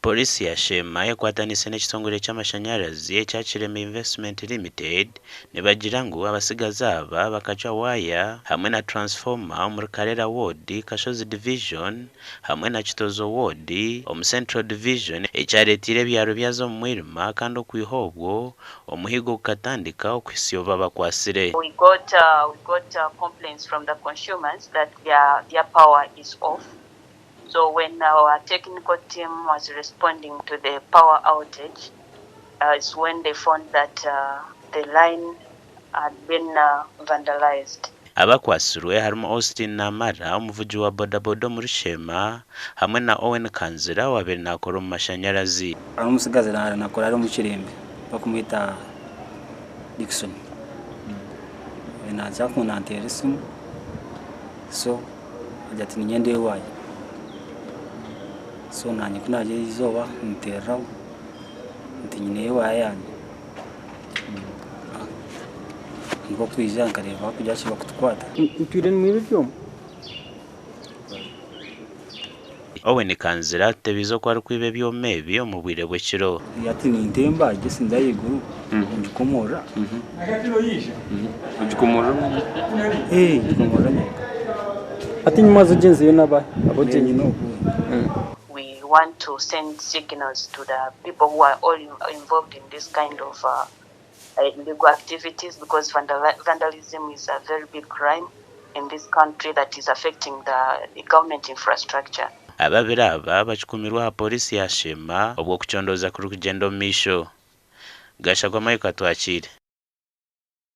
Pooriisi ya Sheema ekwatanise n'ekitongore ky'amashanyarazi ekya Kirema Investment Limited nibagira ngu abatsigazi aba bakacwa waaya hamwe na transformer omuri Karera Ward, Kashozi Division hamwe na Kitozo Ward omu Central Division ekyareteire ebyaro byaza omu mwirima kandi okwiha obwo omuhigo gukatandika okuhitsya obu babakwatsire. We got we got complaints from the consumers that their their power is off so when our technical team was responding to the power outage is when they found that the line had been vandalised. Abakwatsirwe harimu Austin Namara omuvugi wa bodaboda omuri Sheema hamwe na Owen Kanzira owabaire nakora omu mashanyarazi. Hariho omutsigazi nakora ari omu kirembe barikumweta Dickson naija nanteerera esimu so agira ati niinyenda ewaaya so naanye ku naagira eizooba muteereraho nti nyineyo ewaaya yangye nikwo kwija nkareeba kugira ki bakutukwata. Ntwire nimwiba ebyoma. Owen Kanzira atutebiize oku arikwiba ebyoma ebi omu bwire bw'ekiro. Hati nintemba gye sinza ahaiguru ngikomorora. Ogikomorora nyenka? Ee ngikomorora nyenka. Hati enyima abu ogyenzireyo n'abahi? Abu Nyine ogu. We want to send signals to the people who are all involved in this kind of illegal activities because vandalism is a very big crime in this country that is affecting the government infrastructure. Ababiri aba bakikumirwe aha pooriisi ya Sheema obwo okucondooza kurikugyenda omu maisho. Gashagwa Mike Atwakiire.